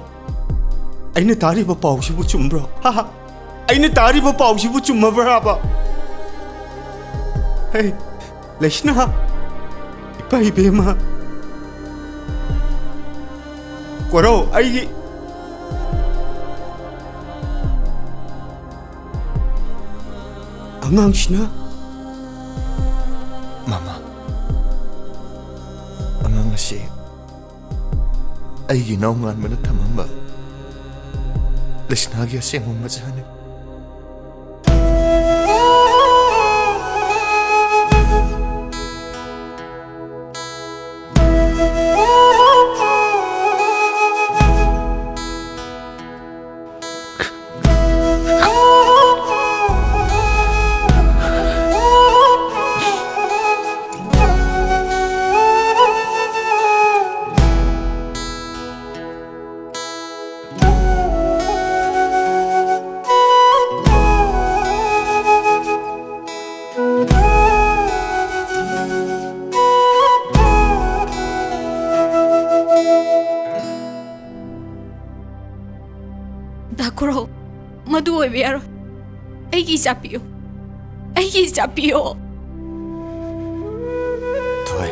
ꯑꯩꯅ ꯇꯥꯔꯤꯕ ꯄꯥꯎꯁꯤꯕꯨ ꯆꯨꯝꯕ꯭ꯔꯣ? ꯍꯥ ꯍꯥ꯫ ꯑꯩꯅ ꯇꯥꯔꯤꯕ ꯄꯥꯎꯁꯤꯕꯨ ꯆꯨꯝꯃꯕ꯭ꯔꯥꯕ? ꯍꯩ, ꯂꯩꯁꯅꯥ, ꯏꯄꯥ ꯏꯕꯦꯝꯃ, ꯀꯣꯔꯧ, ꯑꯩꯒꯤ ꯑꯉꯥꯡꯁꯤꯅ꯫ ꯃꯃꯥ, ꯑꯉꯥꯡ ꯑꯁꯤ ꯑꯩꯒꯤ ꯏꯅꯥꯎ ꯉꯥꯟꯕꯅ ꯊꯝꯃꯝꯕ ꯂꯩꯁꯅꯥꯒꯤ ꯑꯁꯦꯡꯕ ꯃꯆꯥꯅꯤ꯫ ꯗꯥ ꯀꯣꯔꯧ, ꯃꯗꯨ ꯑꯣꯏꯕ ꯌꯥꯔꯣꯏ꯫ ꯑꯩꯒꯤ ꯏꯆꯥ ꯄꯤꯌꯨ꯫ ꯑꯩꯒꯤ ꯏꯆꯥ ꯄꯤꯌꯨ꯫ ꯊꯣꯏ,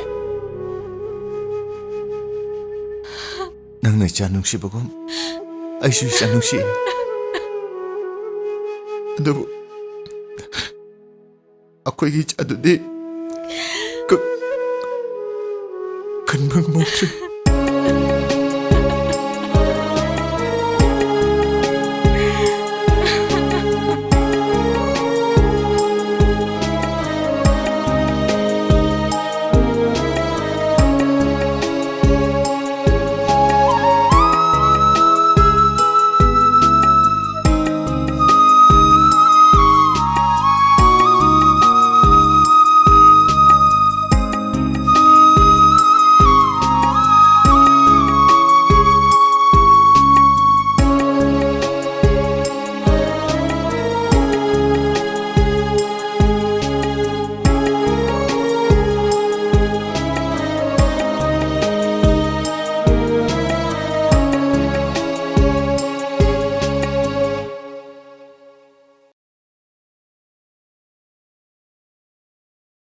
ꯅꯪꯅ ꯏꯆꯥ ꯅꯨꯡꯁꯤꯕꯒꯨꯝ ꯑꯩꯁꯨ ꯏꯆꯥ ꯅꯨꯡꯁꯤ꯫ ꯑꯗꯨꯕꯨ ꯑꯩꯈꯣꯏꯒꯤ ꯏꯆꯥꯗꯨꯗꯤ ꯀ-, ꯀꯟꯕ ꯉꯝꯍꯧꯗ꯭ꯔꯦ꯫